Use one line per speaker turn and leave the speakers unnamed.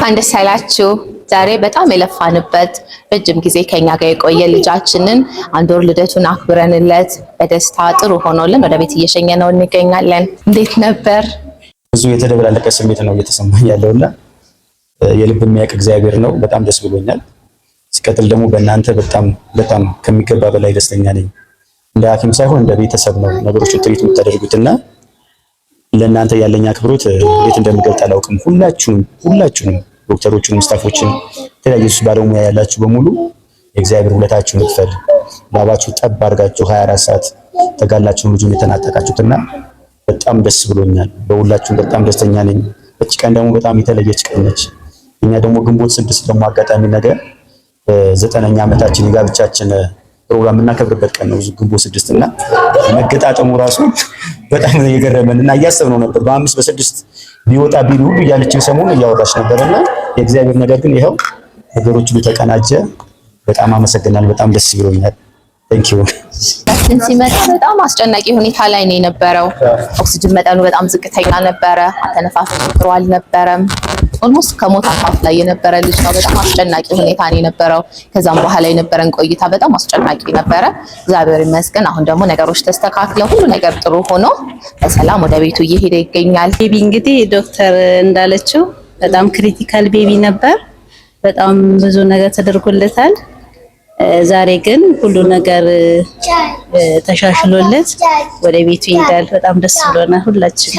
እንኳን ደስ ያላችሁ። ዛሬ በጣም የለፋንበት፣ ረጅም ጊዜ ከኛ ጋር የቆየ ልጃችንን 1 ወር ልደቱን አክብረንለት በደስታ ጥሩ ሆኖልን ወደ ቤት እየሸኘነው እንገኛለን። እንዴት ነበር?
ብዙ የተደበላለቀ ስሜት ነው እየተሰማኝ ያለውና የልብ የሚያውቅ እግዚአብሔር ነው። በጣም ደስ ብሎኛል። ሲቀጥል ደግሞ በእናንተ በጣም በጣም ከሚገባ በላይ ደስተኛ ነኝ። እንደ ሐኪም ሳይሆን እንደ ቤተሰብ ነው ነገሮችን treat የምታደርጉትና ለእናንተ ያለኝ አክብሮት እንዴት እንደምገልጥ አላውቅም። ሁላችሁንም ሁላችሁንም፣ ዶክተሮቹንም፣ staff ኦችን፣ የተለያዩ ባለሙያ ያላችሁ በሙሉ የእግዚአብሔር ውለታችሁን ይክፈል። ላባችሁ ጠብ አድርጋችሁ 24 ሰዓት ተጋላችሁ ልጁን የተናጠቃችሁትና በጣም ደስ ብሎኛል። በሁላችሁም በጣም ደስተኛ ነኝ። እች ቀን ደግሞ በጣም የተለየች ቀን ነች። እኛ ደግሞ ግንቦት 6 ደግሞ አጋጣሚ ነገር 9ኛ ዓመታችን የጋብቻችን ፕሮግራም የምናከብርበት ቀን ነው ግንቦት 6። እና መገጣጠሙ ራሱ በጣም ነው የገረመን እና እያሰብነው ነበር፣ በ5 በ6 ቢወጣ ቢል ሁሉ እያለችን ሰሞኑን እያወራች ነበርና የእግዚአብሔር ነገር ግን ይኸው ነገሮች ሁሉ ተቀናጀ። በጣም አመሰግናለሁ። በጣም ደስ ብሎኛል። Thank you።
ሲመጣ በጣም አስጨናቂ ሁኔታ ላይ ነው የነበረው። ኦክሲጅን መጠኑ በጣም ዝቅተኛ ነበረ። አተነፋፈሱ ጥሩ አልነበረም። Almost ከሞት አፋፍ ላይ የነበረ ልጅ ነው። በጣም አስጨናቂ ሁኔታ ነው የነበረው። ከዛም በኋላ የነበረን ቆይታ በጣም አስጨናቂ ነበረ። እግዚአብሔር ይመስገን አሁን ደግሞ ነገሮች ተስተካክለው ሁሉ ነገር ጥሩ ሆኖ በሰላም ወደ ቤቱ እየሄደ ይገኛል።
Baby እንግዲህ ዶክተር እንዳለችው በጣም critical baby ነበር። በጣም ብዙ ነገር ተደርጎለታል። ዛሬ ግን ሁሉ ነገር ተሻሽሎለት ወደ ቤቱ ይሄዳል። በጣም ደስ ብሎናል ሁላችን።